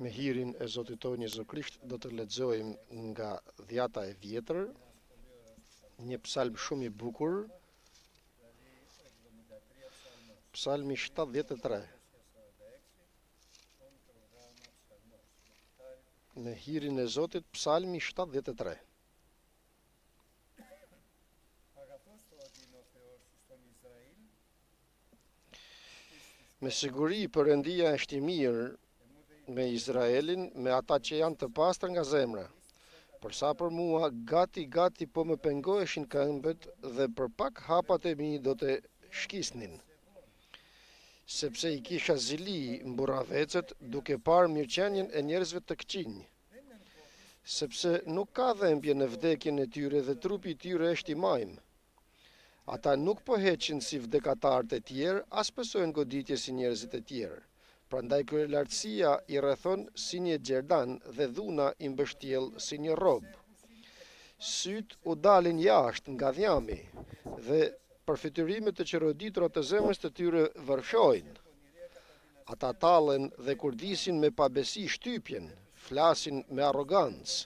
Me hirin e Zotit tonë Jezu Krisht do të lexojmë nga Dhjata e Vjetër, një psalm shumë i bukur, psalmi 73. Me hirin e Zotit, psalmi 73. Me siguri Perëndia është i mirë me Izraelin, me ata që janë të pastër nga zemra. Por sa për mua, gati gati po më pengoheshin këmbët dhe për pak hapat e mi do të shkisnin. Sepse i kisha zili mburravecët duke parë mirëqenien e njerëzve të këqinj. Sepse nuk ka dhembje në vdekjen e tyre dhe trupi i tyre është i majmë. Ata nuk po heqin si vdekatarët e tjerë, as pësojnë goditje si njerëzit e tjerë. Prandaj kryelartësia i rrethon si një gjerdan dhe dhuna i mbështjell si një rrobë. Sytë u dalin jashtë nga dhjami dhe përfytyrimet e çoroditura të zemrës të tyre vërshojnë. Ata tallen dhe kurdisin me pabesi shtypjen, flasin me arrogancë.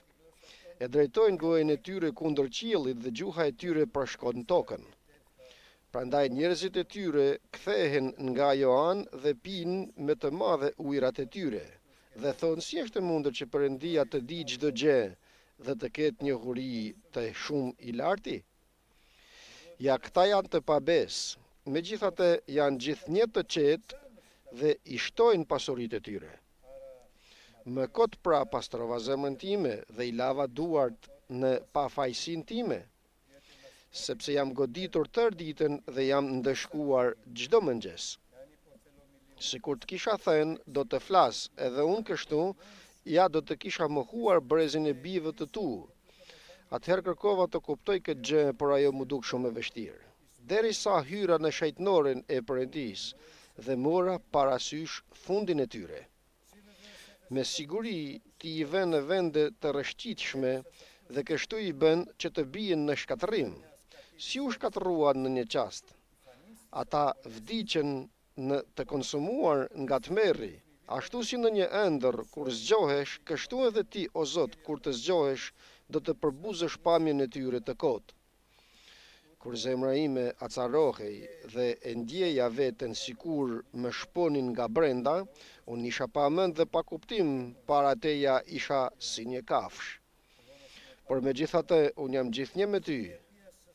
E drejtojnë gojën e tyre kundër qiellit dhe gjuha e tyre përshkon tokën. Prandaj njerëzit e tyre kthehen nga ajo anë dhe pinë me të madhe ujërat e tyre, dhe thonë si është e mundur që Perëndia të dijë çdo gjë dhe të ketë njohuri te Shumë i Larti? Ja, këta janë të pabesë, megjithatë janë gjithnjë të qetë dhe i shtojnë pasuritë e tyre. Më kot pra pastrova zemrën time dhe i lava duart në pafajësinë time, sepse jam goditur tërë ditën dhe jam ndëshkuar çdo mëngjes. Sikur të kisha thënë, do të flas edhe unë kështu, ja do të kisha mohuar brezin e bijve të tu. Atëherë kërkova të kuptoj këtë gjë, por ajo m'u duk shumë e vështirë. Derisa hyra në shenjtënoren e Perëndisë dhe mora parasysh fundin e tyre. Me siguri ti i vë në vende të rrëshqitshme dhe kështu i bën që të bien në shkatërrim. Si u shkatërruan në një çast? Ata vdiqën në të konsumuar nga tmerri, ashtu si në një ëndërr kur zgjohesh, kështu edhe ti, o Zot, kur të zgjohesh, do të përbuzësh pamjen e tyre të kotë. Kur zemra ime acarohej dhe e ndjeja veten sikur më shponin nga brenda, unë isha pa mend dhe pa kuptim, para teje isha si një kafshë. Por megjithatë, unë jam gjithnjë me ty.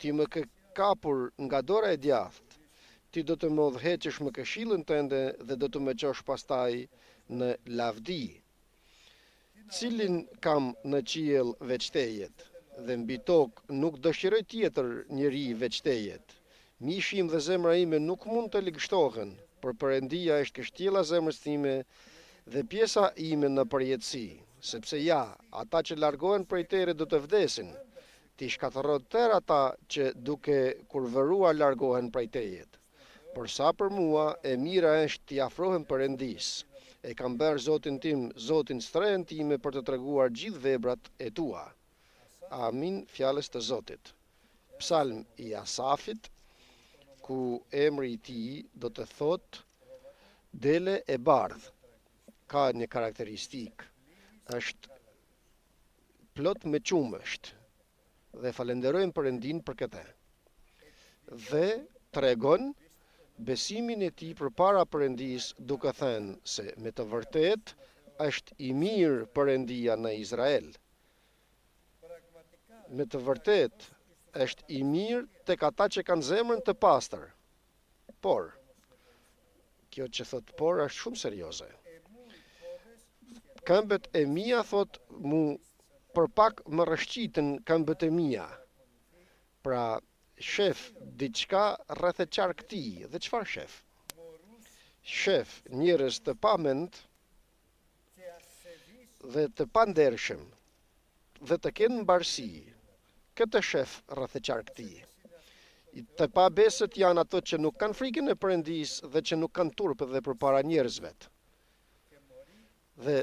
Ti më ke kapur nga dora e djathtë. Ti do të më udhëheqësh me këshillën tënde dhe do të më çosh pastaj në lavdi. Cilin kam në qiell veç tejet, dhe mbi tokë nuk dëshiroj tjetër njeri veç tejet. Mishi im dhe zemra ime nuk mund të ligështohen, por Perëndia është kështjella e zemrës time dhe pjesa ime në përjetësi. Sepse ja, ata që largohen prej teje do të vdesin. Ti shkatërron tërë ata që duke kurvëruar largohen prej teje. Por sa për mua, e mira është t'i afrohem Perëndisë. E kam bërë Zotin tim, Zotin strehën time për të treguar gjithë veprat e tua. Amin fjalës të Zotit. Psalm i Asafit, ku emri i tij do të thotë dele e bardhë. Ka një karakteristikë, është plot me qumësht dhe falënderojmë Perëndinë për këtë. Dhe tregon besimin e tij përpara Perëndisë duke thënë se me të vërtetë është i mirë Perëndia në Izrael. Me të vërtetë është i mirë tek ata që kanë zemrën të pastër. Por, kjo që thotë por është shumë serioze. Këmbët e mia, thotë, mu për pak më rrëshqitën këmbët e mia. Pra, shef diçka rreth e qark tij, dhe çfarë shef? Shef njerëz të pamend dhe të pandershëm dhe të kenë mbarësi. Këtë shef rreth e qark tij. Të pabesët janë ato që nuk kanë frikën e Perëndisë dhe që nuk kanë turp dhe përpara njerëzve. Dhe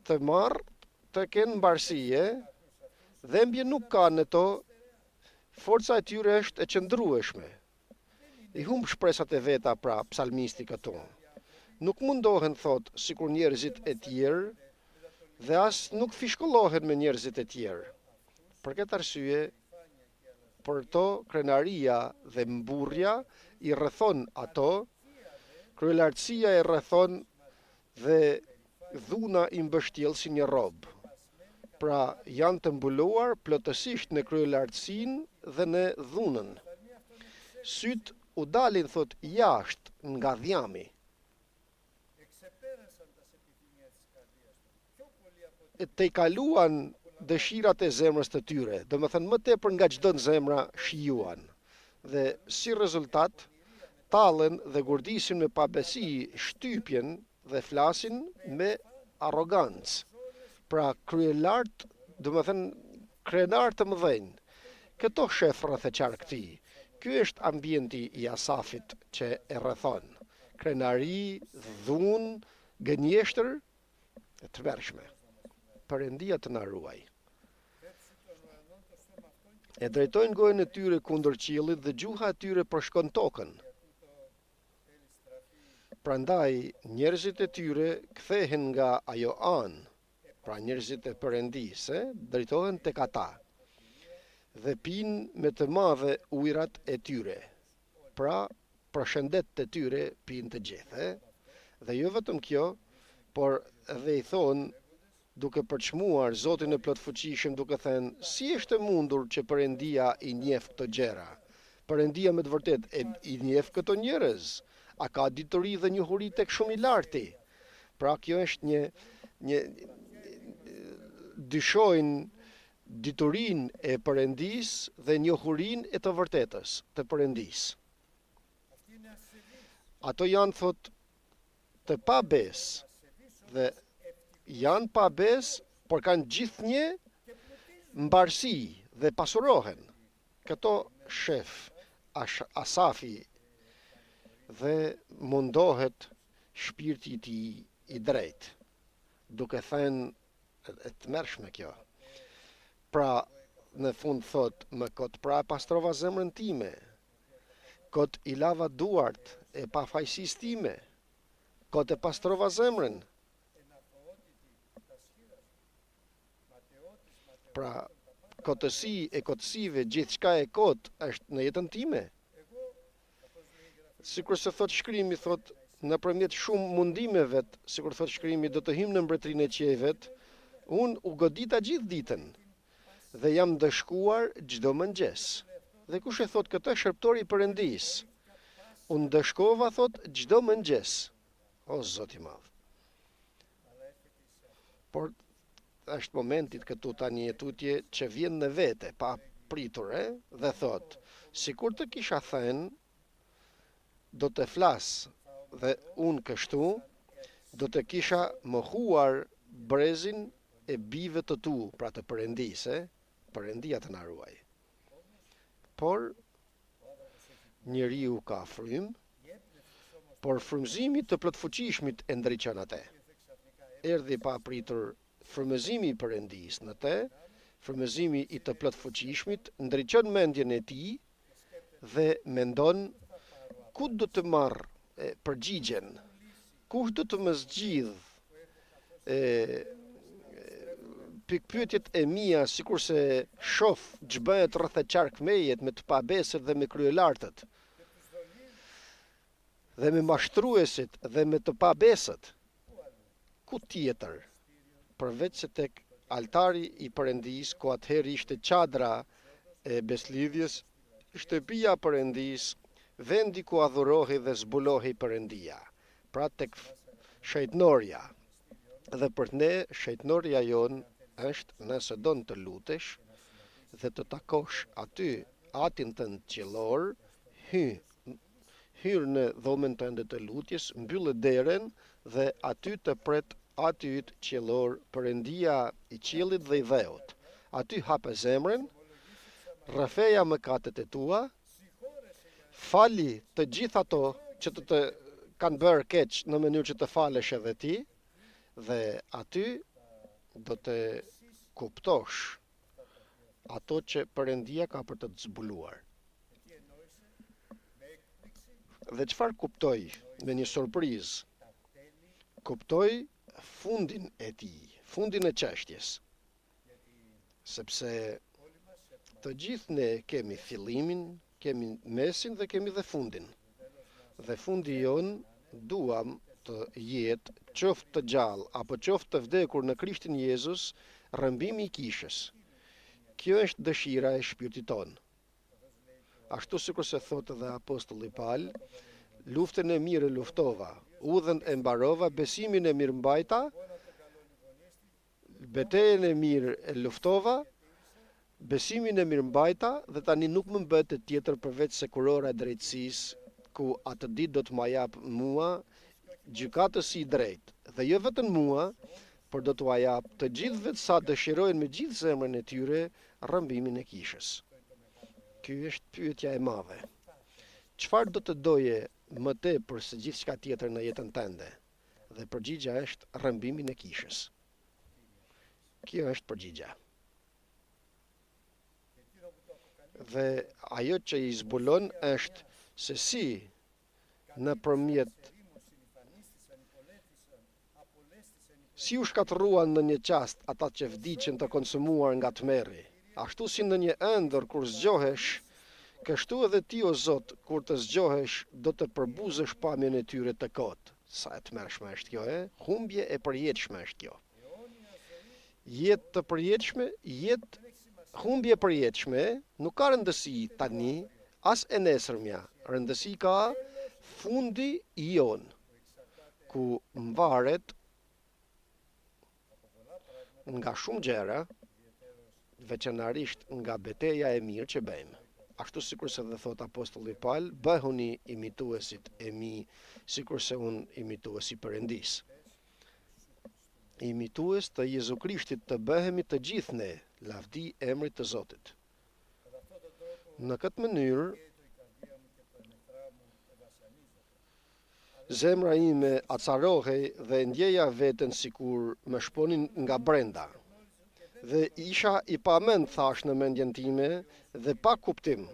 të marrë të kenë mbarësi, dhembje nuk ka në to, forca e tyre është e qëndrueshme. I humb shpresat e veta pra psalmisti këtu. Nuk mundohen thotë sikur njerëzit e tjerë. Dhe as nuk fishkëllohen me njerëzit e tjerë. Për këtë arsye, për to krenaria dhe mburrja i rrethon ato, kryelartësia i rrethon dhe dhuna i mbështjell si një rrobë. Pra, janë të mbuluar plotësisht në kryelartësinë dhe në dhunën. Sytë u dalin, thotë, jashtë nga dhjami. Tejkaluan dëshirat e zemrës të tyre, domethënë më tepër nga ç'don zemra shijuan. Dhe si rezultat, tallen dhe gurdisin me pabesi shtypjen dhe flasin me arrogancë. Pra kryelartë, domethënë krenarë të mëdhenj. Këto shef rreth e qark tij. Ky është ambienti i Asafit që e rrethon. Krenari, dhunë, gënjeshtër, e tmerrshme. Perëndia të na ruaj. E drejtojnë gojën e tyre kundër qiellit dhe gjuha e tyre përshkon tokën. Prandaj njerëzit e tyre kthehen nga ajo anë, pra njerëzit e Perëndisë, drejtohen tek ata dhe pinë me të madhe ujërat e tyre. Pra, për shëndet të tyre pinë të gjithë, e? Dhe jo vetëm kjo, por edhe i thonë duke përçmuar Zotin e Plotfuqishëm duke thënë, si është e mundur që Perëndia i njeh këto gjëra? Perëndia me të vërtetë e i njeh këto njerëz? A ka dituri dhe njohuri tek Shumë i Larti? Pra kjo është një një dyshojnë diturinë e Perëndisë dhe njohurinë e të vërtetës të Perëndisë. Ato janë, thotë, të pabesë dhe janë pa besë, por kanë gjithnjë mbarësi dhe pasurohen. Këto shef Asafi dhe mundohet shpirti i tij i drejtë, duke thënë e tmerrshme kjo. Pra, në fund thotë, më kot pra e pastrova zemrën time, kot i lava duart e pafajësisë time, kot e pastrova zemrën. Pra, kotësi e kotësive, gjithçka e kotë është në jetën time. Sikurse thotë shkrimi, thotë, nëpërmjet shumë mundimeve, sikur thotë shkrimi, do të hyjmë në mbretërinë e qiejve, unë u godita gjithë ditën dhe jam ndëshkuar çdo mëngjes. Dhe kush e thotë këtë, shërbëtori i Perëndisë. U ndëshkova, thotë, çdo mëngjes. O Zot i madh. Por është momenti këtu tani e tutje që vjen në vete, pa pritur, e, dhe thotë, sikur të kisha thënë, do të flas dhe unë kështu, do të kisha mohuar brezin e bijve të tu, pra të Perëndisë, e, Perëndia të na ruaj. Por Njeriu ka frymë, por frymëzimi i të Plotfuqishmit e ndriçon atë. Erdhi papritur frymëzimi i Perëndisë në të, frymëzimi i të Plotfuqishmit ndriçon mendjen e tij dhe mendon ku do të marr përgjigjen, kush do të më zgjidhë e pikëpyetjet e mia sikurse shof ç'bëhet rreth e qark meje me të pabesët dhe me kryelartët dhe me mashtruesit dhe me të pabesët ku tjetër përveç se tek altari i Perëndisë ku atëherë ishte çadra e besëlidhjes shtëpia e Perëndisë vendi ku adhurohej dhe zbulohej Perëndia pra tek shenjtnorja. Dhe për ne shenjtnorja jonë është nëse don të lutesh dhe të takosh aty Atin tënd qiellor, hy hyr në dhomën tënde të lutjes, mbylle derën dhe aty të pret Ati yt qiellor, Perëndia i qiellit dhe i dheut. Aty hape zemrën, rrëfeja mëkatet e tua, Fali të gjithë ato që të të kanë bërë keq në mënyrë që të falesh edhe ti dhe aty do të kuptosh ato që Perëndia ka për të të zbuluar. Dhe çfarë kuptoi me një surprizë? Kuptoi fundin e tij. Fundin e çështjes. Sepse të gjithë ne kemi fillimin, kemi mesin dhe kemi dhe fundin. Dhe fundi jonë duam të jetë qoftë të gjallë apo qoftë të vdekur në Krishtin Jezus, rrëmbimi i kishës. Kjo është dëshira e shpirtit tonë. Ashtu sikurse thotë dhe apostulli Pal, luftën e mirë e luftova, udhën e mbarova, besimin e mirëmbajta, Betejën e mirë e luftova, besimin e mirëmbajta dhe tani nuk më mbetet tjetër përveçse kurora e drejtësisë, ku atë ditë do të ma japë mua gjykatësi i drejtë, dhe jo vetëm mua, por do t'ua japë të gjithëve sa dëshirojnë me gjithë zemrën e tyre rrëmbimin e kishës. Ky është pyetja e madhe. Çfarë do të doje më tepër se gjithçka tjetër në jetën tënde? Dhe përgjigja është rrëmbimin e kishës. Kjo është përgjigja. Dhe ajo që i zbulon është se si nëpërmjet Si u shkatërruan në një çast ata që vdiqën të konsumuar nga tmerri. Ashtu si në një ëndërr kur zgjohesh, kështu edhe ti o Zot kur të zgjohesh do të përbuzësh pamjen e tyre të kotë. Sa e tmerrshme është kjo, e? Humbje e përjetshme është kjo. Jetë të përjetshme, jetë humbje e përjetshme, nuk ka rëndësi tani, as e nesërmja, rëndësi ka fundi jonë, ku mvaret nga shumë gjëra, veçanërisht nga beteja e mirë që bëjmë. Ashtu sikurse dhe thotë apostulli Pal, bëhuni imituesit e mi, sikurse unë imitues i Perëndisë. Imitues të Jezu Krishtit të bëhemi të gjithë ne, lavdi emrit të Zotit. Në këtë mënyrë, Zemra ime acarohej dhe e ndjeja veten sikur më shponin nga brenda. Dhe isha i pamend thashë në mendjen time dhe pa kuptim.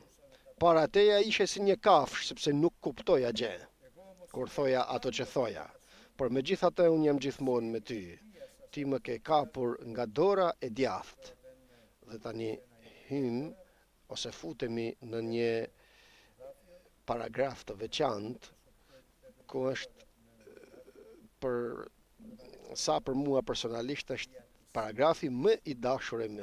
Para teje isha si një kafshë sepse nuk kuptoja gjë kur thoja ato që thoja. Por megjithatë unë jam gjithmonë me ty. Ti më ke kapur nga dora e djathtë. Dhe tani hyjmë ose futemi në një paragraf të veçantë ku është për sa për mua personalisht është paragrafi më i dashur im.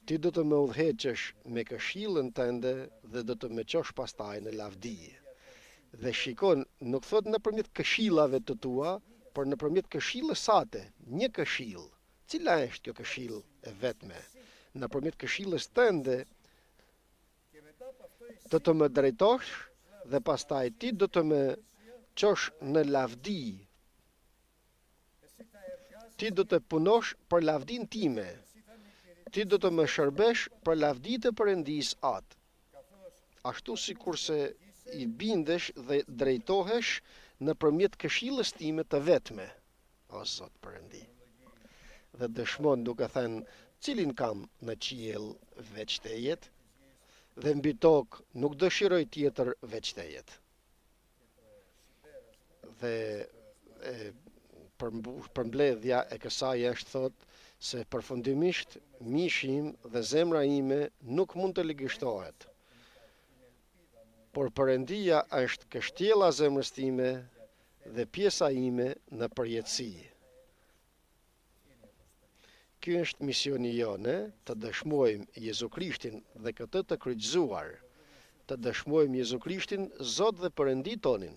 Ti do të më udhëheqësh me këshillën tënde dhe do të më çosh pastaj në lavdi. Dhe shikon, nuk thotë nëpërmjet këshillave të tua, por nëpërmjet këshillës sate, një këshillë. Cila është kjo këshillë e vetme? Nëpërmjet këshillës tënde do të më drejtosh dhe pastaj ti do të më çosh në lavdi. Ti do të punosh për lavdinë time. Ti do të më shërbesh për lavdi të Perëndisë Atë. Ashtu sikurse i bindesh dhe drejtohesh nëpërmjet këshillës time të vetme. O Zot Perëndi. Dhe dëshmon duke thënë, cilin kam në qiell veç tejet, dhe mbi tokë nuk dëshiroj tjetër veç tejet. Dhe e, përmbledhja e kësaj është thotë se përfundimisht mishi im dhe zemra ime nuk mund të ligështohet. Por Perëndia është kështjella zemrës time dhe pjesa ime në përjetësi. Ky është misioni jonë, të dëshmojmë Jezu Krishtin dhe këtë të kryqëzuar, të dëshmojmë Jezu Krishtin, Zot dhe Perëndi tonin,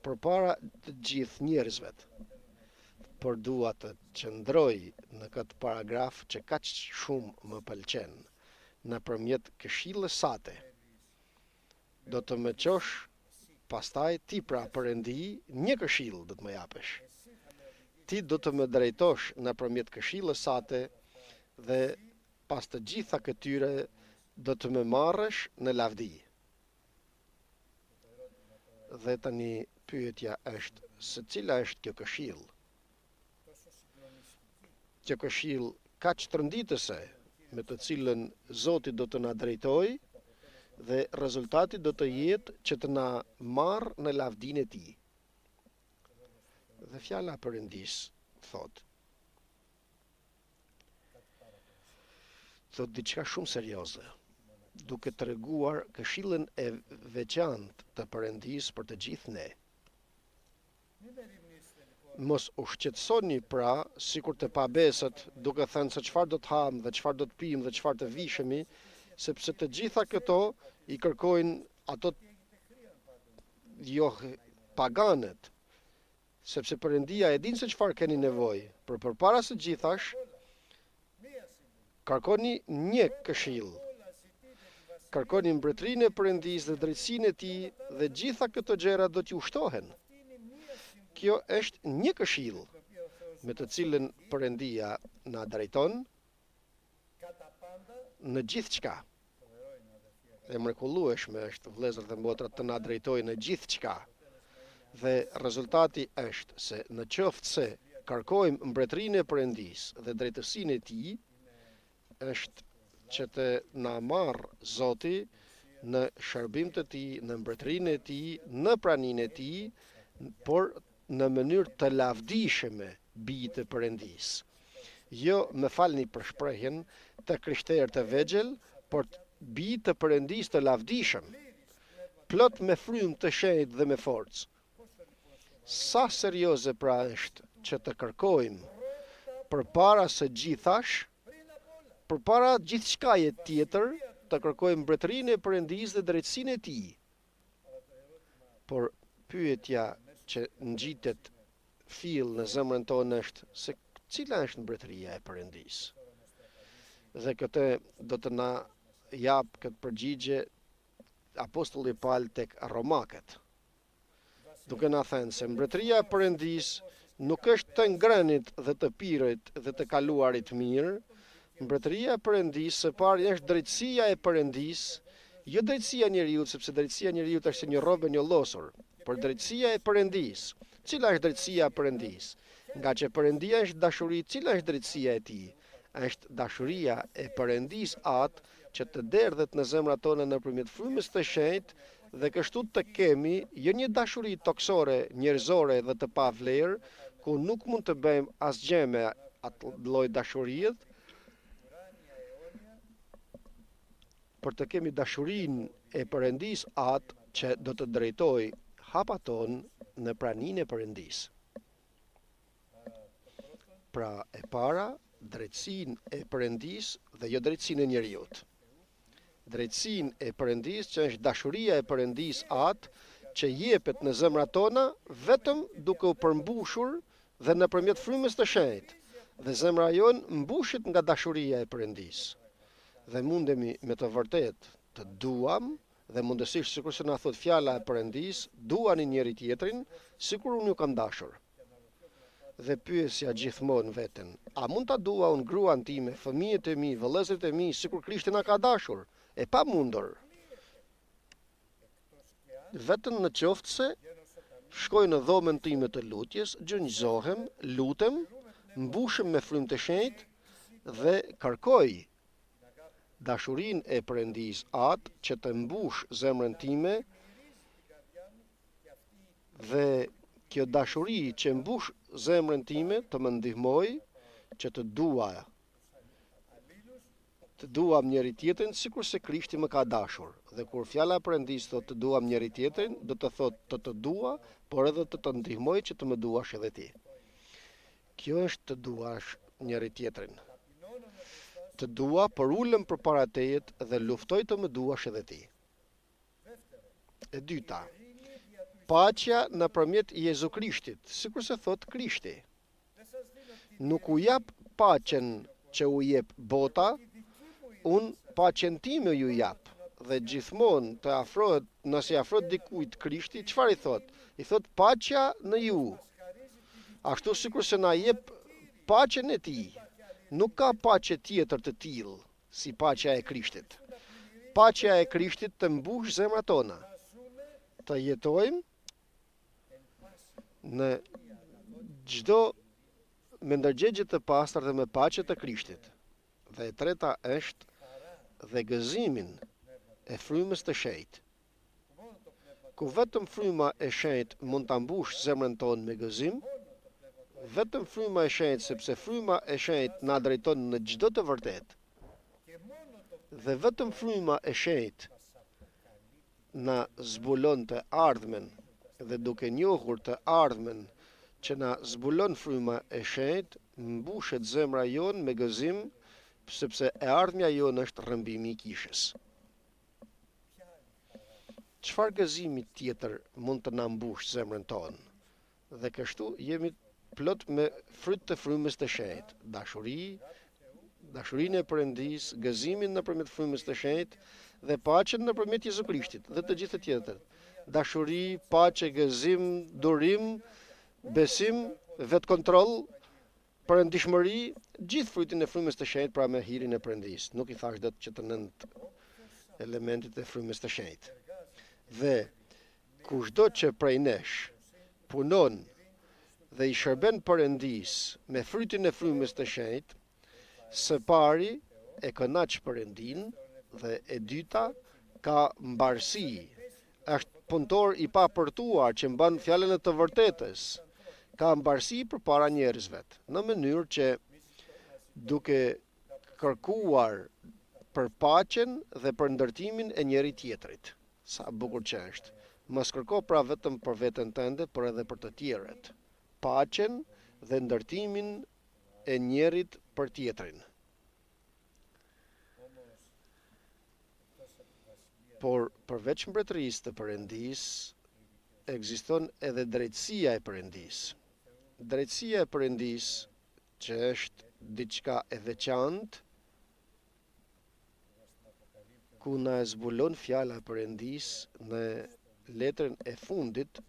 përpara të gjithë njerëzve. Por dua të qëndroj në këtë paragraf që kaq shumë më pëlqen, nëpërmjet këshillës sate. Do të më çosh pastaj ti pra Perëndi një këshillë do të më japësh. Ti do të më drejtosh nëpërmjet këshillës sate dhe pas të gjitha këtyre do të më marrësh në lavdi. Dhe tani pyetja është se cila është kjo këshillë? Kjo këshillë kaq tronditëse me të cilën Zoti do të na drejtojë dhe rezultati do të jetë që të na marrë në lavdinë e Tij. Dhe fjala e Perëndisë thotë thotë diçka shumë serioze, duke treguar këshillën e veçantë të Perëndisë për të gjithë ne. Mos u shqetësoni, pra, sikur të pabesët, duke thënë se çfarë do të hamë dhe çfarë do të pimë dhe çfarë të vishemi, sepse të gjitha këto i kërkojnë ato jo paganët, sepse Perëndia e din se çfarë keni nevojë, por përpara së gjithash, Kërkoni një këshillë. Kërkoni mbretërinë e Perëndisë dhe drejtësinë e Tij dhe gjitha këto gjëra do t'ju shtohen. Kjo është një këshillë me të cilën Perëndia na drejton në gjithçka. E mrekullueshme është, vëllezër dhe motra, të na drejtojë në gjithçka. Dhe rezultati është se në qoftë se kërkojmë mbretërinë e Perëndisë dhe drejtësinë e Tij, është që të na marrë Zoti në shërbim të Tij, në mbretërinë e Tij, në praninë e Tij, por në mënyrë të lavdishme bij të Perëndisë. Jo, më falni për shprehjen, të krishterë të vegjël, por bij të Perëndisë të lavdishëm, plot me frymë të shenjtë dhe me forcë. Sa serioze pra është që të kërkojmë përpara së gjithash, përpara gjithçkaje tjetër, të kërkojmë mbretërinë e Perëndisë dhe drejtësinë e Tij. Por pyetja që ngjitet fill në zemrën tonë është se cila është mbretëria e Perëndisë. Dhe këtë do të na japë këtë përgjigje apostulli Pal tek Romakët. Duke na thënë se mbretëria e Perëndisë nuk është të ngrënit dhe të pirit dhe të kaluarit mirë, mbretëria e Perëndisë së pari është drejtësia e Perëndisë, jo drejtësia e njeriut, sepse drejtësia e njeriut është si një rrobë e njollosur, por drejtësia e Perëndisë. Cila është drejtësia e Perëndisë? Ngaqë Perëndia është dashuri, cila është drejtësia e tij? Është dashuria e Perëndisë Atë që të derdhet në zemrat tona nëpërmjet Frymës të Shenjtë dhe kështu të kemi jo një dashuri tokësore, njerëzore dhe të pavlerë, ku nuk mund të bëjmë asgjë me atë lloj dashurie, por të kemi dashurinë e Perëndisë Atë që do të drejtojë hapat tonë në praninë e Perëndisë. Pra, e para, drejtësinë e Perëndisë dhe jo drejtësinë e njeriut. Drejtësinë e Perëndisë që është dashuria e Perëndisë Atë që jepet në zemrat tona vetëm duke u përmbushur dhe nëpërmjet Frymës të Shenjtë, dhe zemra jonë mbushet nga dashuria e Perëndisë. Dhe mundemi me të vërtetë të duam dhe mundësisht sikurse na thotë fjala e Perëndisë, duani njëri-tjetrin sikur unë ju kam dashur. Dhe pyesja gjithmonë veten, a mund ta dua unë gruan time, fëmijët e mi, vëllezërit e mi sikur Krishti na ka dashur? E pamundur. Vetëm në qoftë se shkoj në dhomën time të lutjes, gjunjëzohem, lutem, mbushem me frymë të shenjtë dhe kërkoj dashurinë e Perëndisë Atë që të mbushë zemrën time dhe kjo dashuri që mbush zemrën time të më ndihmojë që të dua të duam njëri-tjetrin sikurse Krishti më ka dashur. Dhe kur fjala e Perëndisë thotë të duam njëri-tjetrin, do të thotë të të dua, por edhe të të ndihmoj që të më duash edhe ti. Kjo është të duash njëri-tjetrin. Të dua, përulem përpara teje dhe luftoj të më duash edhe ti. E dyta, paqja nëpërmjet Jezu Krishtit, sikurse thotë Krishti. Nuk u jap paqen që u jep bota, unë paqen time ju jap. Dhe gjithmonë të afrohet, nëse i afrohet dikujt Krishti, çfarë i thotë? I thotë paqja në ju. Ashtu sikurse na jep paqen e tij, nuk ka paqe tjetër të tillë si paqja e Krishtit. Paqja e Krishtit të mbush zemrat tona. Të jetojmë në çdo me ndërgjegje të pastër dhe me paqe të Krishtit. Dhe e treta është dhe gëzimin e frymës të shenjtë. Ku vetëm fryma e shenjtë mund ta mbushë zemrën tonë me gëzim? Vetëm Fryma e Shenjtë, sepse Fryma e Shenjtë na drejton në çdo të vërtetë. Dhe vetëm Fryma e Shenjtë na zbulon të ardhmen dhe duke njohur të ardhmen që na zbulon Fryma e Shenjtë, mbushet zemra jonë me gëzim, sepse e ardhmja jonë është rrëmbimi i kishës. Çfarë gëzimi tjetër mund të na mbushë zemrën tonë? Dhe kështu jemi plot me fryt të Frymës të Shenjtë, dashuri, dashurinë e Perëndisë, gëzimin nëpërmjet Frymës të Shenjtë dhe paqen nëpërmjet Jezu Krishtit dhe të gjithë të tjerët. Dashuri, paqe, gëzim, durim, besim, vetëkontroll, perëndishmëri, gjithë frytin e Frymës të Shenjtë pra me hirin e Perëndisë. Nuk i thashë dot që të nëntë elementet e Frymës të Shenjtë. Dhe Kushdo që prej nesh punon dhe i shërben Perëndisë me frytin e Frymës të Shenjtë, së pari e kënaq Perëndinë dhe e dyta ka mbarësi, është punëtor i papërtuar që mban fjalën e të vërtetës, ka mbarësi përpara njerëzvet, në mënyrë që duke kërkuar për paqen dhe për ndërtimin e njëri-tjetrit. Sa bukur që është. Mos kërko pra vetëm për veten tënde, por edhe për të tjerët. Paqen dhe ndërtimin e njërit për tjetrin. Por përveç mbretërisë të Perëndisë, ekziston edhe drejtësia e Perëndisë. Drejtësia e Perëndisë, që është diçka e veçantë, ku na e zbulon fjala e Perëndisë në letrën e fundit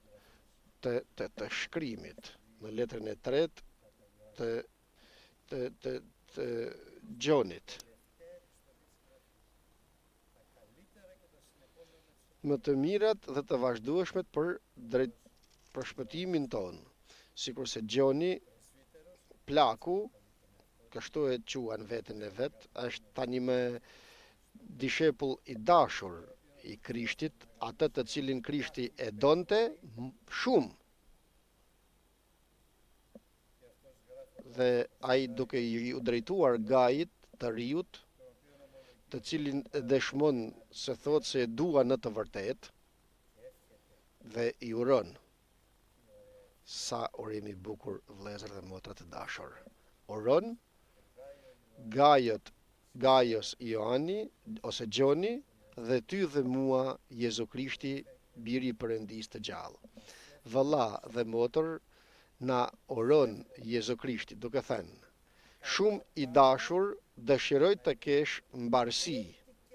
të të të shkrimit, në letrën e tretë të të të të Gjonit. Më të mirat dhe të vazhdueshmet për drejt për shpëtimin tonë, sikurse Gjoni plaku kështu e quan veten e vet, është tani më dishepull i dashur i Krishtit, atë të cilin Krishti e donte shumë. Dhe ai duke iu drejtuar Gajit të riut, të cilin e dëshmon se thotë se e dua në të vërtetë, dhe i uron. Sa urim i bukur vëllezër dhe motra të dashur. Uron Gajot, Gajos Joani ose Gjoni dhe ty dhe mua Jezu Krishti biri i Perëndisë të gjallë. Vëlla dhe motër na uron Jezu Krishti duke thënë Shumë i dashur dëshiroj të kesh mbarësi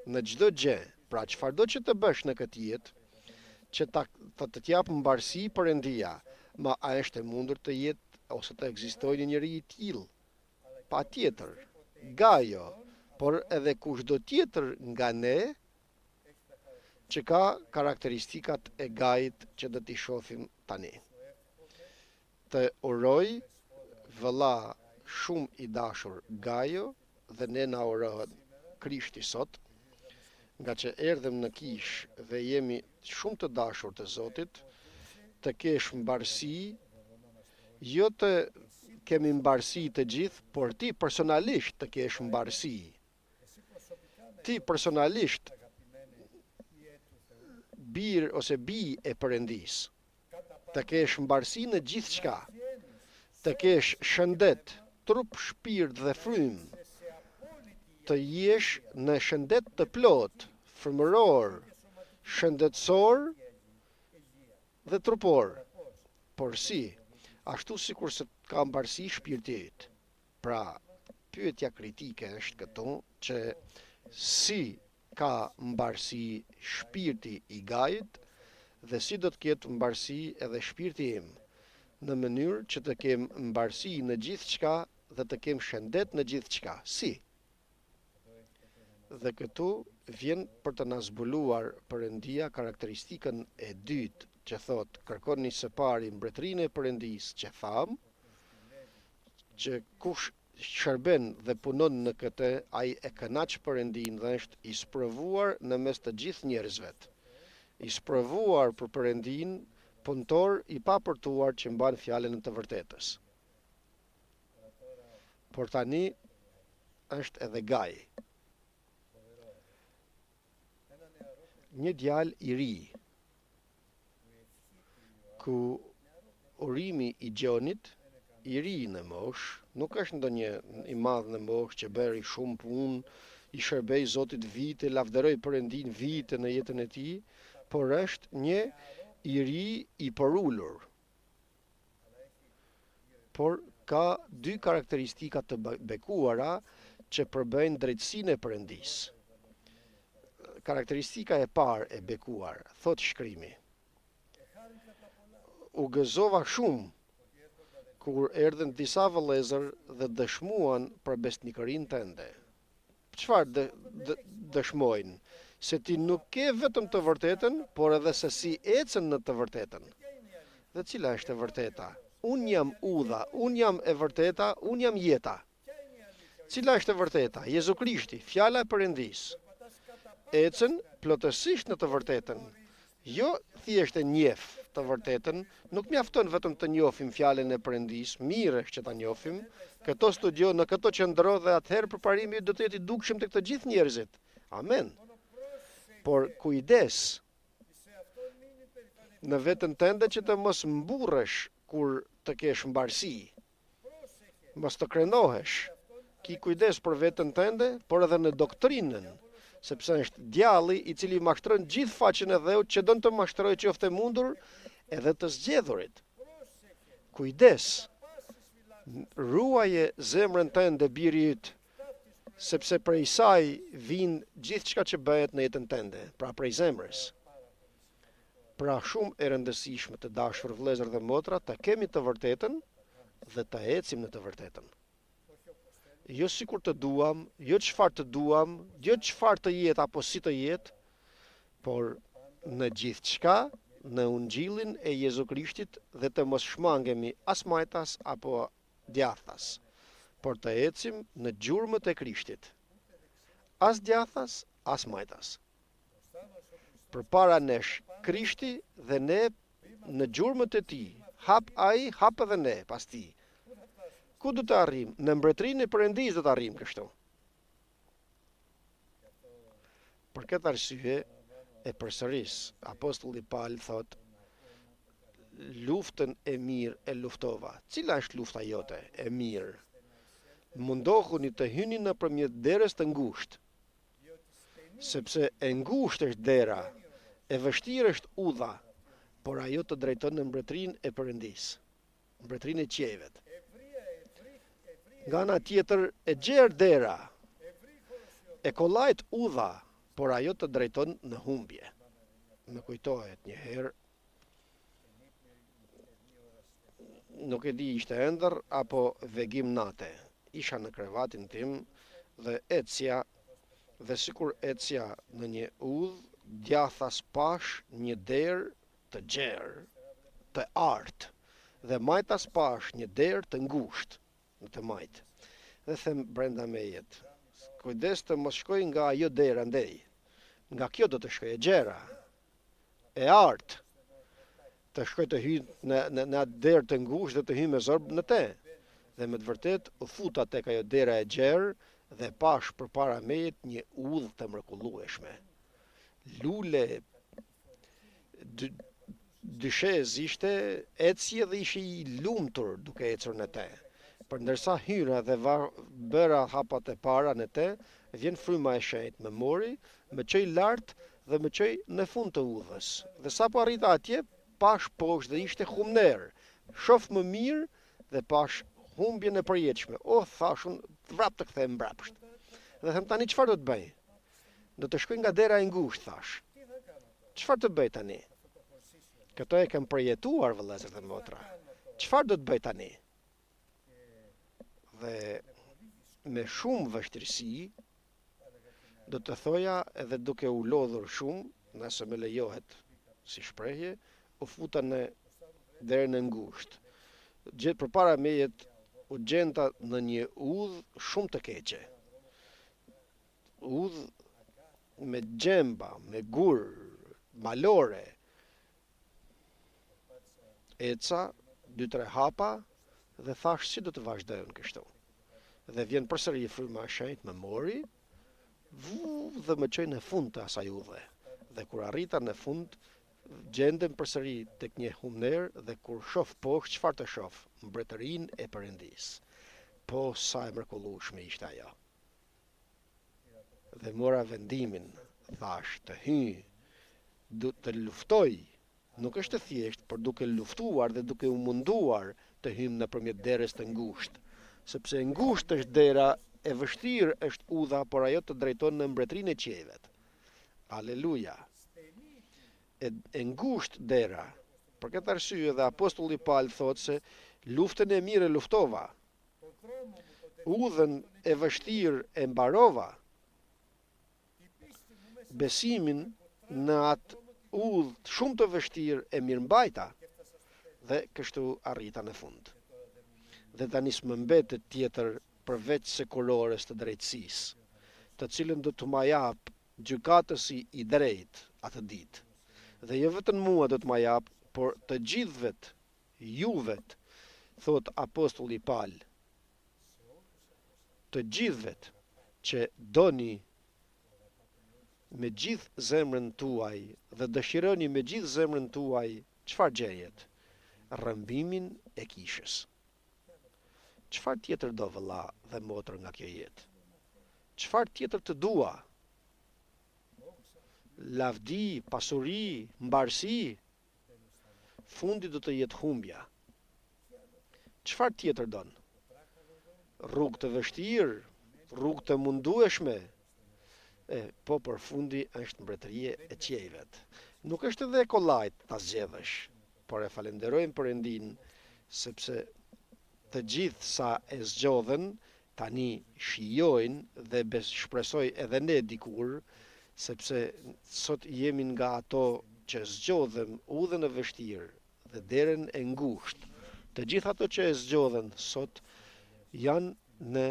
në çdo gjë, pra çfarëdo që të bësh në këtë jetë, që ta të të japë mbarësi Perëndia, ma a është e mundur të jetë ose të ekzistojë një njeri i tillë? Patjetër. Gajo, por edhe kushdo tjetër nga ne që ka karakteristikat e Gajit që do t'i shohim tani. Të uroj vëlla shumë i dashur Gajo dhe ne na uron Krishti sot, nga që erdhëm në kishë dhe jemi shumë të dashur të Zotit, të kesh mbarësi, jo të kemi mbarësi të gjithë, por ti personalisht të kesh mbarësi. Ti personalisht bir ose bijë e Perëndisë. Të kesh mbarësi në gjithçka, të kesh shëndet, trup, shpirt dhe frymë, të jesh në shëndet të plotë, frymëror, shëndetësor dhe trupor. Por si, ashtu sikurse ka mbarësi shpirti yt. Pra, pyetja kritike është këtu që si ka mbarësi shpirti i Gajit dhe si do të ketë mbarësi edhe shpirti im, në mënyrë që të kem mbarësi në gjithçka dhe të kem shëndet në gjithçka. Si? Dhe këtu vjen për të na zbuluar Perëndia karakteristikën e dytë që thotë kërkoni së pari mbretërinë e Perëndisë që thamë, që kush shërben dhe punon në këtë, ai e kënaq Perëndinë dhe është i sprovuar në mes të gjithë njerëzvet. I sprovuar për Perëndinë, punëtor i papërtuar që mban fjalën e të vërtetës. Por tani është edhe Gaj. Një djalë i ri, ku urimi i Gjonit, i ri në moshë, nuk është ndonjë i madh në moshë që bëri shumë punë, i shërbej Zotit vite, lavdëroi Perëndinë vite në jetën e tij, por është një i ri i përulur. Por ka dy karakteristika të bekuara që përbëjnë drejtësinë e Perëndisë. Karakteristika e parë e bekuar, thotë shkrimi. U gëzova shumë kur erdhën disa vëllezër dhe dëshmuan për besnikërinë tënde. Çfarë dëshmojnë? Se ti nuk ke vetëm të vërtetën, por edhe se si ecën në të vërtetën. Dhe cila është e vërteta? Unë jam udha, unë jam e vërteta, unë jam jeta. Cila është e vërteta? Jezu Krishti, fjala e Perëndisë. Ecën plotësisht në të vërtetën. Jo thjesht e njeh të vërtetën, nuk mjafton vetëm të njohim fjalën e Perëndisë, mirë është që ta njohim, këto studio, në këto qëndro dhe atëherë përparimi yt do të jetë i dukshëm tek të gjithë njerëzit. Amen. Por kujdes në veten tënde që të mos mburresh kur të kesh mbarësi. Mos të krenohesh. Ki kujdes për veten tënde, por edhe në doktrinën, sepse është djalli i cili mashtron gjithë faqen e dheut që don të mashtrojë qoftë e mundur edhe të zgjedhurit. Kujdes! Ruaje zemrën tënde biri yt, sepse prej saj vijnë gjithçka që bëhet në jetën tënde, pra prej zemrës. Pra shumë e rëndësishme të dashur vëllezër dhe motra të kemi të vërtetën dhe të ecim në të vërtetën. Jo sikur të duam, jo çfarë të duam, jo çfarë të jetë apo si të jetë, por në gjithçka në ungjillin e Jezu Krishtit dhe të mos shmangemi as majtas apo djathtas, por të ecim në gjurmët e Krishtit. As djathtas, as majtas. Përpara nesh Krishti dhe ne në gjurmët e tij, hap ai, hap edhe ne pas tij. Ku do të arrijmë? Në mbretërinë e Perëndisë do të arrijmë kështu. Për këtë arsye e përsëris, apostulli Pal thotë, luftën e mirë e luftova. Cila është lufta jote e mirë? Mundohuni të hyni nëpërmjet derës të ngushtë. Sepse e ngushtë është dera, e vështirë është udha, por ajo të drejton në mbretërinë e Perëndisë, mbretërinë e qiejvet. Nga ana tjetër, e gjerë dera, e kollajtë udha, por ajo të drejton në humbje. Më kujtohet një herë Nuk e di ishte ëndërr apo vegim nate. Isha në krevatin tim dhe ecja dhe sikur ecja në një udhë, djathtas pashë një derë të gjerë, të artë dhe majtas pashë një derë të ngushtë në të majtë. Dhe them brenda meje, kujdes të mos shkoj nga ajo derë andej. Nga kjo do të shkoj e gjera. e artë të shkoj të hyj në në në atë derë të ngushtë dhe të hyj me zor në te. Dhe me të vërtetë u futa tek ajo dera e gjerë dhe pashë përpara meje një udhë të mrekullueshme. Lule dy, dyshez ishte ecje dhe ishe i lumtur duke ecur në te. Por ndërsa hyra dhe va, bëra hapat e para në te, vjen fryma e shenjtë, më mori, më çoi lart dhe më çoi në fund të udhës. Dhe sapo arrita atje, pashë poshtë dhe ishte humnerë. Shof më mirë dhe pashë humbjen e përjetshme. Oh, thashë unë, vrap të kthehem mbrapsht. Dhe them tani çfarë do të bëj? Do të shkoj nga dera e ngushtë, thashë. Çfarë të bëj tani? Këtë e kam përjetuar, vëllezër dhe motra. Çfarë do të bëj tani? Dhe me shumë vështirësi, Do të thoja edhe duke u lodhur shumë, nëse më lejohet si shprehje, u futa në derën e ngushtë. Gjithë përpara meje u gjenda në një udhë shumë të keqe. Udhë me gjemba, me gurë, malore. Eca dy tre hapa dhe thashë si do të vazhdoj unë kështu. Dhe vjen përsëri Fryma e Shenjtë më mori, vu dhe më çoi në fund të asaj udhe. Dhe kur arrita në fund, gjendem përsëri tek një humnerë dhe kur shof poshtë çfarë të shof, mbretërinë e Perëndisë. Po sa e mrekullueshme ishte ajo. Dhe mora vendimin, thashë, të hyj, do të luftoj Nuk është e thjeshtë, por duke luftuar dhe duke u munduar të hyjmë nëpërmjet derës të ngushtë. Sepse e ngushtë është dera, e vështirë është udha, por ajo të drejton në mbretërinë e qiejvet. Aleluja! E, e ngushtë dera. Për këtë arsye dhe apostulli Pal thotë se luftën e mirë e luftova. Udhën e vështirë e mbarova. Besimin në atë udhë shumë të vështirë e mirëmbajta dhe kështu arrita në fund. Dhe tani s'më mbetet tjetër përveç se kurorës të drejtësisë, të cilën do të ma japë gjykatësi i drejtë atë ditë. Dhe jo vetëm mua do të ma japë, por të gjithëvet juvet, thotë apostulli Pal. Të gjithëvet që doni me gjithë zemrën tuaj dhe dëshironi me gjithë zemrën tuaj çfarë gjejet? Rrëmbimin e kishës. Çfarë tjetër do vëlla dhe motër nga kjo jetë? Çfarë tjetër të dua? Lavdi, pasuri, mbarësi? Fundi do të jetë humbja. Çfarë tjetër don? Rrugë të vështirë, rrugë të mundueshme. E, po, por fundi është mbretëria e qiejvet. Nuk është edhe e kollajtë ta zgjedhësh, por e falënderojmë Perëndinë sepse të gjithë sa e zgjodhën tani shijojnë dhe bes shpresoj edhe ne dikur, sepse sot jemi nga ato që zgjodhëm udhën e vështirë dhe derën e ngushtë. Të gjithë ato që e zgjodhën sot janë në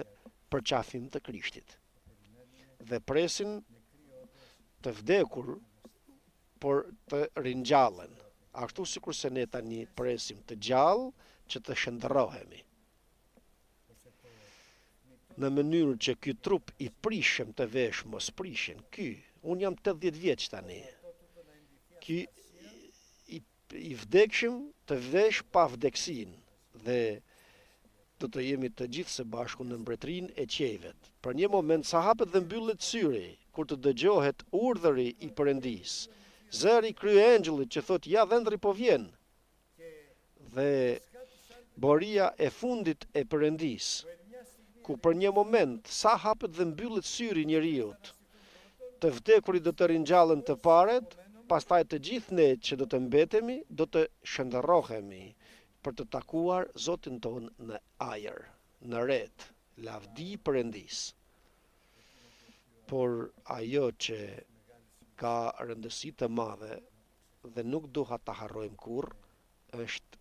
përqafim të Krishtit dhe presin të vdekur, por të ringjallen, ashtu sikurse ne tani presim të gjallë që të shndërrohemi. Në mënyrë që ky trup i prishëm të veshë mosprishjen. Ky, unë jam 80 vjeç tani. Ky i, i vdekshëm të veshë pavdekësinë dhe do të jemi të gjithë së bashku në mbretërinë e qiejvet. Për një moment sa hapet dhe mbyllet syri, kur të dëgjohet urdhëri i Perëndisë, zëri i kryeëngjëllit që thotë ja dhëndri po vjen, Dhe boria e fundit e Perëndisë, ku për një moment sa hapet dhe mbyllet syri i njeriut, të vdekurit do të ringjallen të parët, pastaj të gjithë ne që do të mbetemi do të shndërrohemi për të takuar Zotin tonë në ajër, në retë, lavdi Perëndisë. Por ajo që ka rëndësi të madhe dhe nuk duhet ta harrojmë kurrë është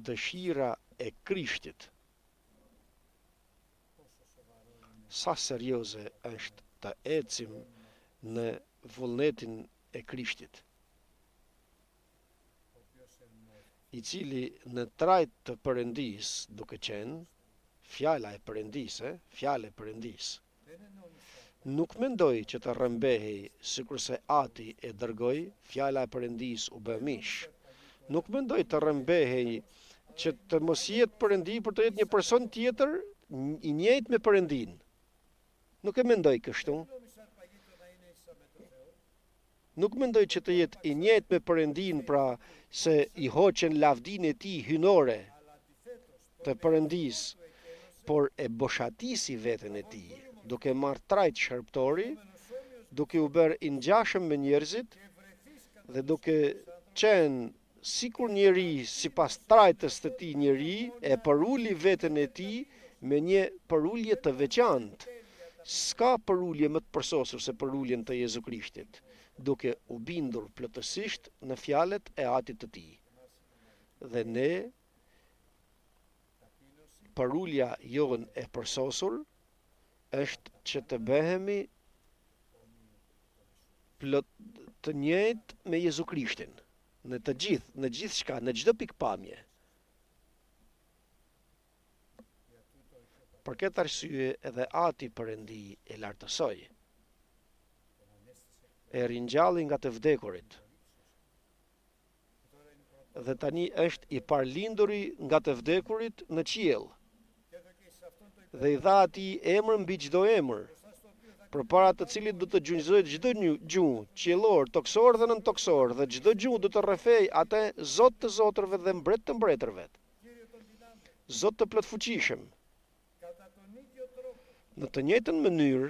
dëshira e Krishtit. Sa serioze është të ecim në vullnetin e Krishtit, i cili në trajtë të Perëndisë, duke qenë fjala e Perëndisë, fjalë e Perëndisë, Nuk mendoi që të rrëmbehej sikurse Ati e dërgoi, fjala e Perëndisë u bë mish. Nuk mendoi të rrëmbehej që të mos jetë Perëndi, por të jetë një person tjetër i njëjtë me Perëndinë. Nuk e mendoi kështu. Nuk mendoi që të jetë i njëjtë me Perëndinë, pra se i hoqën lavdinë e tij hyjnore të Perëndisë, por e boshatisi veten e tij, duke marrë trajtë shërbëtori, duke u bërë i ngjashëm me njerëzit dhe duke qenë Sikur njeri sipas trajtës të tij njeri e përuli veten e tij me një përulje të veçantë. S'ka përulje më të përsosur se përuljen të Jezu Krishtit, duke u bindur plotësisht në fjalët e Atit të tij. Dhe ne, përulja jonë e përsosur është që të bëhemi plot të njëjtë me Jezu Krishtin, në të gjithë, në gjithçka, në çdo pikëpamje. Për këtë arsye edhe Ati Perëndi e lartësoi. E ringjalli nga të vdekurit. Dhe tani është i parëlinduri nga të vdekurit në qiell. Dhe i dha atij emër mbi çdo emër, përpara të cilit do të gjunjëzojë çdo gjuhë, qiellor, tokësor dhe nëntokësor, dhe çdo gjuhë do të rrëfejë atë Zot të zotërve dhe Mbret të mbretërve. Zot të plotfuqishëm. Në të njëjtën mënyrë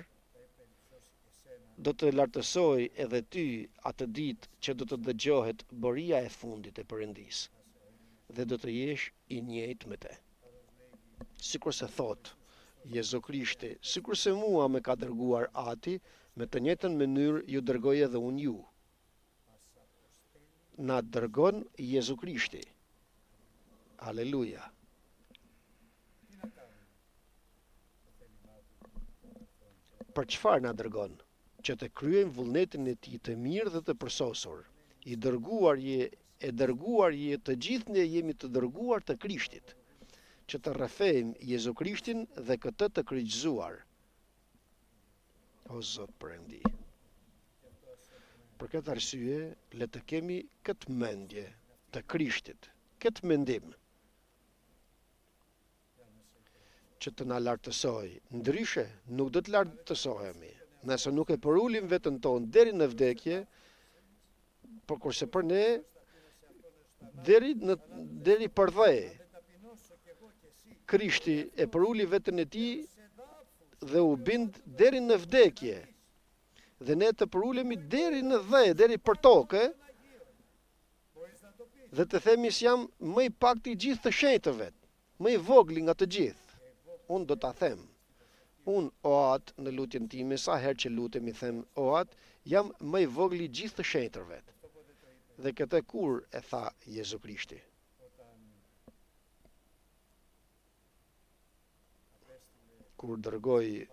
do të lartësojë edhe ty atë ditë që do të dëgjohet boria e fundit e Perëndisë dhe do të jesh i njëjtë me të. Sikurse thotë Jezu Krishti, sikurse mua më ka dërguar Ati, me të njëjtën mënyrë ju dërgoj edhe unë ju. Na dërgon Jezu Krishti. Aleluja. Për çfarë na dërgon? Që të kryejmë vullnetin e Tij të mirë dhe të përsosur. I dërguar je, e dërguar je, të gjithë ne jemi të dërguar të Krishtit, që të rrëfejmë Jezu Krishtin dhe këtë të kryqëzuar. O Zot Perëndi. Për këtë arsye, le të kemi këtë mendje të Krishtit, këtë mendim që të na lartësojë. Ndryshe, nuk do të lartësohemi. Nëse nuk e përulim veten tonë deri në vdekje, por kurse për ne deri në deri përdhe. Krishti e përuli veten e tij dhe u bind deri në vdekje. Dhe ne të përulemi deri në dhe, deri për tokë, dhe të themi se jam më i pakti i gjithë të shenjtëve, më i vogli nga të gjithë. Unë do ta them. Unë, o Atë, në lutjen time, sa herë që lutem i them, o Atë, jam më i vogli i gjithë të shenjtërve. Dhe këtë kur e tha Jezu Krishti? Kur dërgoi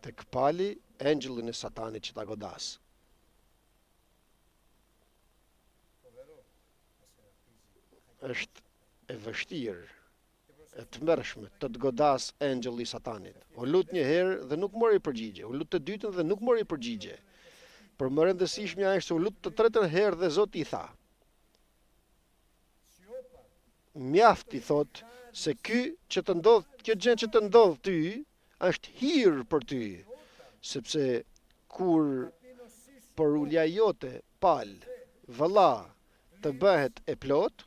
tek Pali engjëllin e Satanit që ta godasë. Është e vështirë, e tmerrshme të të godasë engjëlli i Satanit. U lut një herë dhe nuk mori përgjigje, u lut të dytën dhe nuk mori përgjigje. Por më e rëndësishmja është se u lut të tretën herë dhe Zoti i tha. Mjaft i thotë se ky që të ndodh, kjo gjë që të ndodh ty është hir për ty, sepse kur përulja jote, Pal, vëlla, të bëhet e plotë,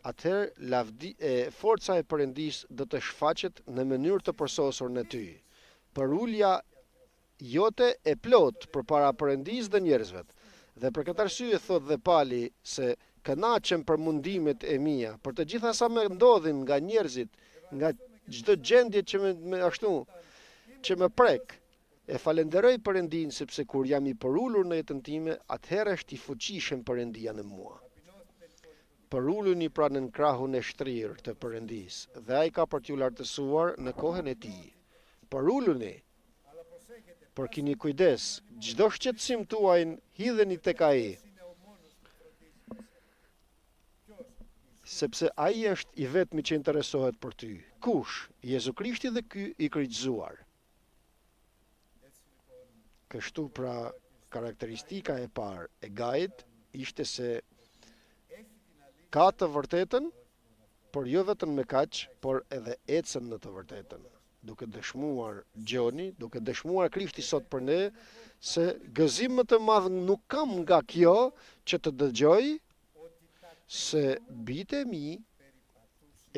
atëherë lavdi e forca e Perëndisë do të shfaqet në mënyrë të përsosur në ty. Përulja jote e plotë përpara Perëndisë dhe njerëzve. Dhe për këtë arsye thotë dhe Pali se kënaqem për mundimet e mia, për të gjitha sa më ndodhin nga njerëzit, nga çdo gjendje që më, më ashtu që më prek. E falënderoj Perëndinë sepse kur jam i përulur në jetën time, atëherë është i fuqishëm Perëndia në mua. Përuluni pra nën krahun e shtrirë të Perëndisë, dhe ai ka për t'ju lartësuar në kohën e tij. Përuluni! Por kini kujdes, çdo shqetësim tuajin hidheni tek ai, sepse ai është i vetmi që interesohet për ty. Kush? Jezu Krishti dhe ky i kryqëzuar. Kështu pra, karakteristika e parë e Gajit ishte se ka të vërtetën, por jo vetëm me kaq, por edhe ecën në të vërtetën. Duke dëshmuar Gjoni, duke dëshmuar Krishti sot për ne, se gëzim më të madh nuk kam nga kjo që të dëgjoj se bijtë e mi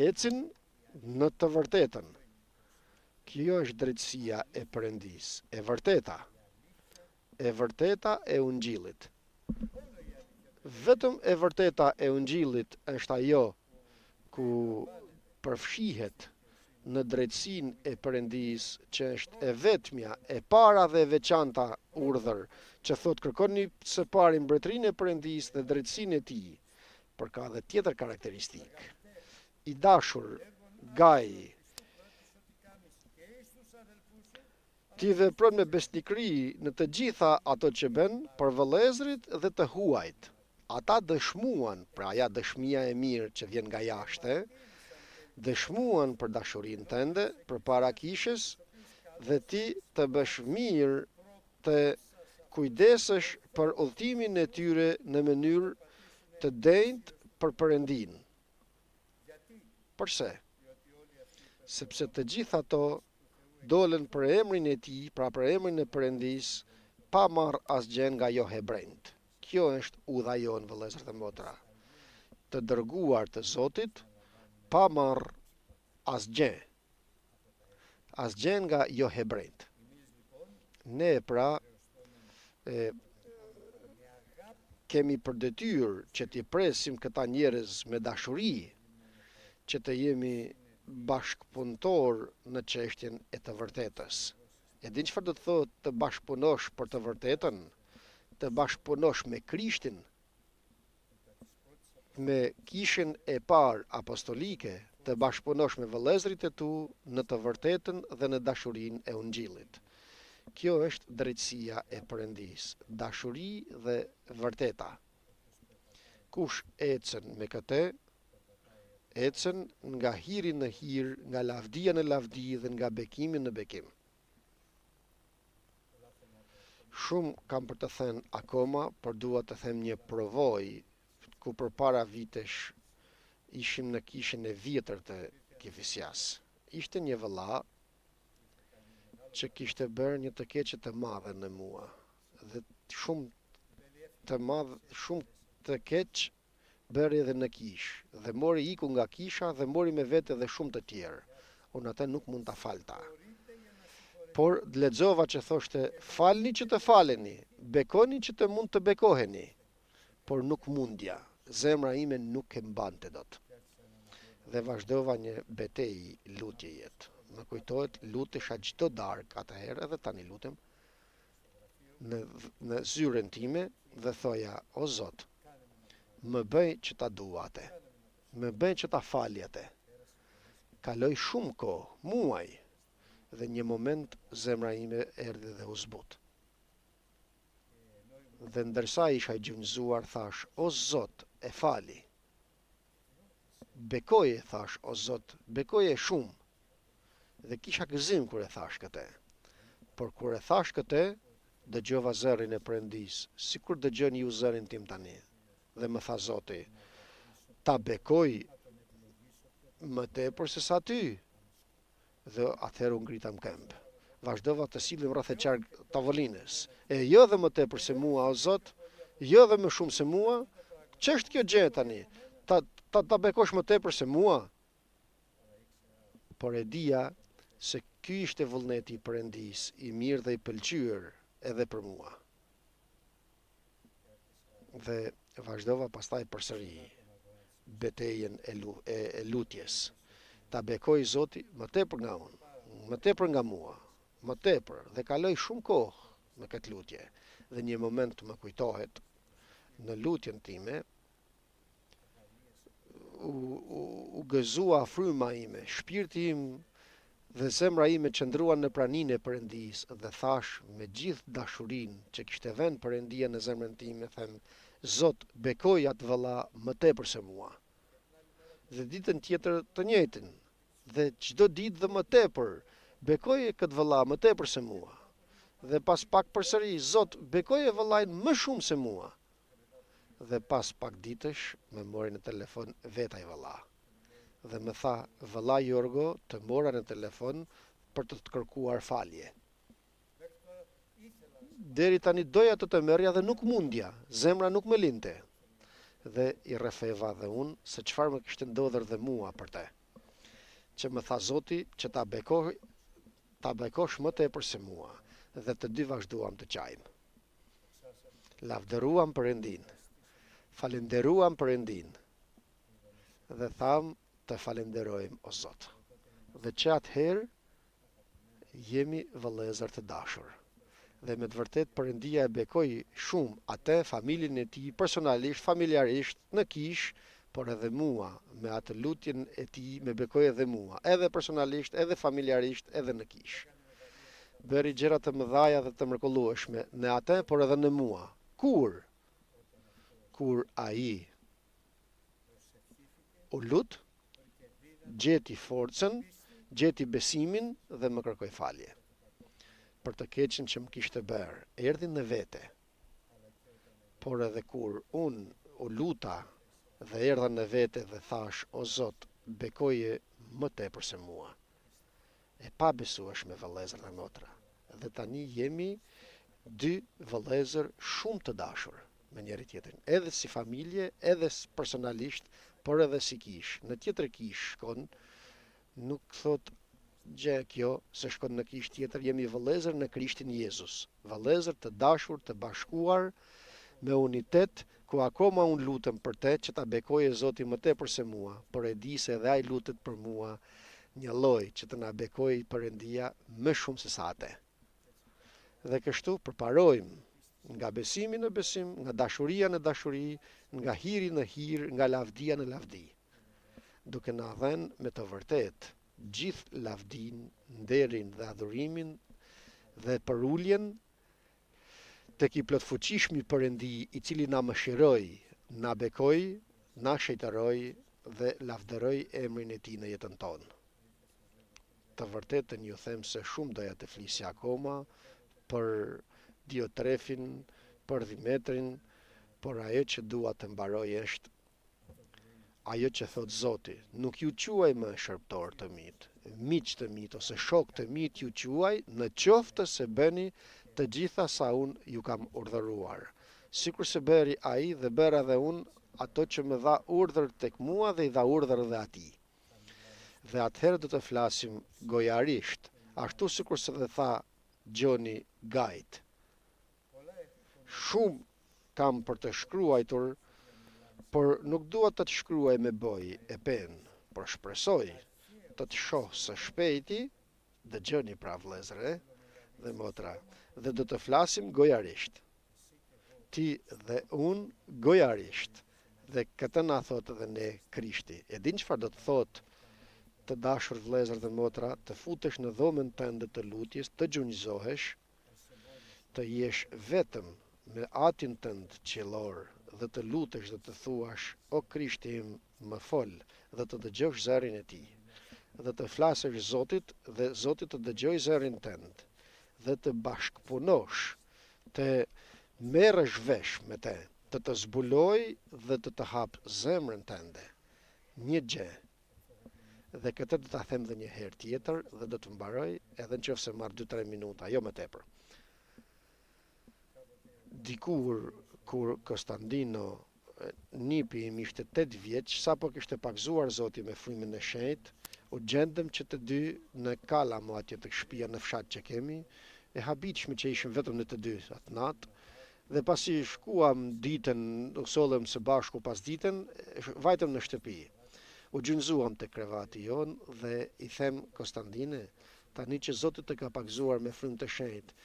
ecin në të vërtetën. Kjo është drejtësia e Perëndisë, e vërteta. E vërteta e Ungjillit. Vetëm e vërteta e Ungjillit është ajo ku përfshihet në drejtësinë e Perëndisë që është e vetmja, e para dhe e veçanta urdhër që thotë kërkoni së pari mbretërinë e Perëndisë dhe drejtësinë e tij. Por ka dhe tjetër karakteristikë. I dashur Gaj, Ti vepron me besnikëri në të gjitha ato që bën për vëllezërit dhe të huajt. Ata dëshmuan, pra ja dëshmia e mirë që vjen nga jashtë, Dëshmuan për dashurinë tënde përpara kishës dhe ti të bësh mirë të kujdesesh për udhëtimin e tyre në mënyrë të denjtë për Perëndinë. Përse? Sepse të gjithë ato dolën për emrin e tij, pra për emrin e Perëndisë, pa marrë asgjë nga johebrenjtë. Kjo është udha jonë, vëllezër dhe motra. Të dërguar të Zotit, pa marrë asgjë. Asgjë nga johebrenjtë. Ne pra e, kemi për detyrë që t'i presim këta njerëz me dashuri, që të jemi bashkëpunëtorë në çështjen e të vërtetës. E din çfarë do të thotë të bashkëpunosh për të vërtetën? Të bashkëpunosh me Krishtin, me kishën e parë apostolike, të bashkëpunosh me vëllezërit e tu në të vërtetën dhe në dashurinë e Ungjillit. Kjo është drejtësia e Perëndisë, dashuri dhe vërteta. Kush ecën me këtë, ecën nga hiri në hir, nga lavdia në lavdi dhe nga bekimi në bekim. Shumë kam për të thënë akoma, por dua të them një përvojë ku përpara vitesh ishim në kishën e vjetër të Kifisias. Ishte një vëlla që kishte bërë një të keqe të madhe në mua dhe shumë të madh, shumë të keq bëri edhe në kishë, dhe mori iku nga kisha dhe mori me vete dhe shumë të tjerë. Unë atë nuk mund ta falta. Por lexova që thoshte, falni që të faleni, bekoni që të mund të bekoheni. Por nuk mundja, zemra ime nuk e mbante dot. Dhe vazhdova një betejë lutjeje. Më kujtohet lutesha çdo darkë atëherë edhe tani lutem në në zyrën time dhe thoja, o Zot, më bëj që ta dua atë. Më bëj që ta fali atë. Kaloi shumë kohë, muaj, dhe një moment zemra ime erdhi dhe u zbut. Dhe ndërsa isha i gjunjëzuar, thashë, o Zot, e fali. Bekoje, thashë, o Zot, bekoje shumë. Dhe kisha gëzim kur e thashë këtë. Por kur e thashë këtë, dëgjova zërin e Perëndisë, sikur dëgjoni ju zërin tim tani. Dhe më tha Zoti, ta bekoj më tepër se sa ty. Dhe atëherë u ngrita në këmbë. Vazhdova të sillem rreth e qark tavolinës. E jo dhe më tepër se mua, o Zot, jo dhe më shumë se mua, ç'është kjo gjë tani? Ta ta ta bekosh më tepër se mua? Por e dija se ky ishte vullneti i Perëndisë, i mirë dhe i pëlqyer edhe për mua. Dhe vazhdova pastaj përsëri betejën e, lu, e, e lutjes. Ta bekoj Zoti më tepër nga unë, më tepër nga mua, më tepër dhe kaloi shumë kohë me këtë lutje. Dhe një moment më kujtohet në lutjen time u, u, u gëzua fryma ime, shpirti im dhe zemra ime qëndruan në praninë e Perëndisë dhe thashë me gjithë dashurinë që kishte vënë Perëndia në zemrën time, them, Zot, bekoj atë vëlla më tepër se mua. Dhe ditën tjetër të njëjtën, dhe çdo ditë dhe më tepër, bekoje këtë vëlla më tepër se mua. Dhe pas pak përsëri, Zot, bekoje vëllain më shumë se mua. Dhe pas pak ditësh më mori në telefon vetë ai vëlla. Dhe më tha, vëlla Jorgo, të mora në telefon për të të kërkuar falje. Deri tani doja të të merrja dhe nuk mundja, zemra nuk më linte. Dhe i rrëfeva dhe unë se çfarë më kishte ndodhur dhe mua për të. Që më tha Zoti që ta bekoj, ta bekosh më tepër se mua. Dhe të dy vazhduam të qajmë. Lavdëruam Perëndinë. Falënderuam Perëndinë. Dhe thamë të falënderojmë o Zot. Dhe që atëherë jemi vëllezër të dashur. Dhe me të vërtetë Perëndia e bekoi shumë atë, familjen e tij, personalisht, familjarisht, në kishë, por edhe mua, me atë lutjen e tij, me bekoi edhe mua, edhe personalisht, edhe familjarisht, edhe në kishë. Bëri gjëra të mëdhaja dhe të mrekullueshme në atë, por edhe në mua. Kur? Kur ai u lut. Gjeti forcën, gjeti besimin dhe më kërkoi falje. Për të keqen që më kishte bërë, erdhi në vete. Por edhe kur unë u luta dhe erdha në vete dhe thashë, o Zot, bekoje më tepër se mua. E pabesueshme vëllezër dhe motra. Dhe tani jemi dy vëllezër shumë të dashur me njëri tjetrin, edhe si familje, edhe personalisht, por edhe si kishë. Në tjetër kishë shkon, nuk thotë gjë kjo se shkon në kishë tjetër, jemi vëllezër në Krishtin Jezus, vëllezër të dashur, të bashkuar me unitet, ku akoma unë lutem për te që ta bekoje Zoti më tepër se mua, por e di se edhe ai lutet për mua njëlloj që të na bekojë Perëndia më shumë se sa atë. Dhe kështu përparojmë nga besimi në besim, nga dashuria në dashuri, nga hiri në hir, nga lavdia në lavdi, duke na dhënë me të vërtetë gjithë lavdinë, nderin dhe adhurimin dhe përuljen tek i plotfuqishmi Perëndi i cili na mëshiroi, na bekoi, na shenjtëroi dhe lavdëroi emrin e tij në jetën tonë. Të vërtetën ju them se shumë doja të flisja akoma për Diotrefin, për Dhimetrin, por ajo që dua të mbaroj është ajo që thotë Zoti, nuk ju quaj më shërbëtorë të mitë, miq të mitë ose shokë të mitë ju quaj në qoftë se bëni të gjitha sa unë ju kam urdhëruar. Sikurse bëri ai dhe bëra dhe unë ato që më dha urdhër tek mua dhe i dha urdhër dhe atij. Dhe atëherë do të flasim gojarisht, ashtu sikurse dhe tha Gjoni Gajt. Shumë kam për të shkruajtur, por nuk dua të të shkruaj me bojë e penë, por shpresoj të të shoh së shpejti, dëgjoni pra vëllezër e dhe motra, dhe do të flasim gojarisht. Ti dhe unë gojarisht. Dhe këtë na thotë edhe ne Krishti. E din çfarë do të thotë të dashur vëllezër dhe motra, të futesh në dhomën tënde të lutjes, të gjunjëzohesh, të jesh vetëm me Atin tënd qiellor dhe të lutesh dhe të thuash, O Krishti im, më fol, dhe të dëgjosh zërin e tij. Dhe të flasësh Zotit dhe Zoti të dëgjojë zërin tënd dhe të bashkëpunosh, të merresh vesh me të, të të zbulojë dhe të të hapë zemrën tënde. Një gjë Dhe këtë do ta them dhe një herë tjetër dhe do të mbaroj edhe në qoftë se marr 2-3 minuta, jo më tepër. Dikur kur Kostandino nipi im ishte 8 vjeç, sapo kishte pagëzuar Zoti me frymën e shenjtë, u gjendëm që të dy në Kalamo atje tek shtëpia në fshat që kemi, e habitshme që ishim vetëm ne të dy atë natë, dhe pasi shkuam ditën, u sollëm së bashku pas ditën, vajtëm në shtëpi. U gjunjëzuam tek krevati jonë dhe i them Kostandine, tani që Zoti të ka pagëzuar me frymë të shenjtë,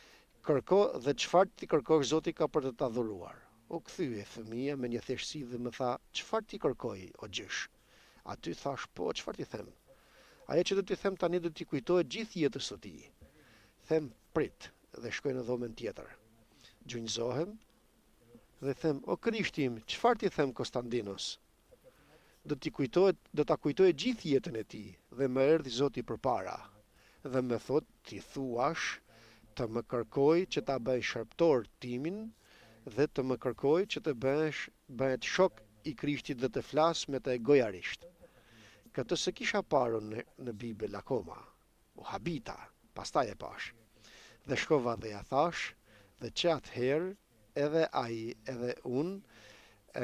kërko dhe çfarë t'i kërkosh Zoti ka për të ta dhuruar. U kthye fëmija me një thjeshtësi dhe më tha, çfarë t'i kërkoj, o gjysh? Aty thashë, po, çfarë t'i them? Ajo që do t'i them tani do t'i kujtohet gjithë jetës së tij. Them, prit, dhe shkoj në dhomën tjetër. Gjunjëzohem dhe them, o Krishti im, çfarë t'i them Kostandinos? Do t'i kujtohet, do ta kujtojë gjithë jetën e tij dhe më erdhi Zoti përpara dhe më thotë t'i thuash të më kërkojë që ta bëj shërbëtor timin dhe të më kërkojë që të bëhesh bëhet shok i Krishtit dhe të flas me të gojarisht. Këtë s'e kisha parë në, në Bibël akoma. U habita, pastaj e pashë. Dhe shkova dhe ja thashë, dhe që atëherë edhe ai edhe unë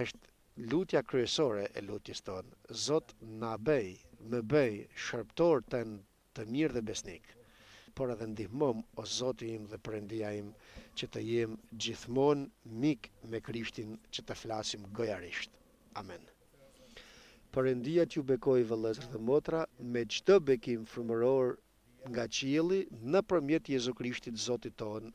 është lutja kryesore e lutjes tonë. Zot na bëj, më bëj shërbëtor tënd të mirë dhe besnik. Por edhe ndihmom o Zoti im dhe Perëndia im që të jem gjithmonë mik me Krishtin që të flasim gojarisht. Amen. Perëndia t'ju bekojë vëllezër dhe motra me çdo bekim frymëror nga qielli nëpërmjet Jezu Krishtit Zotit tonë.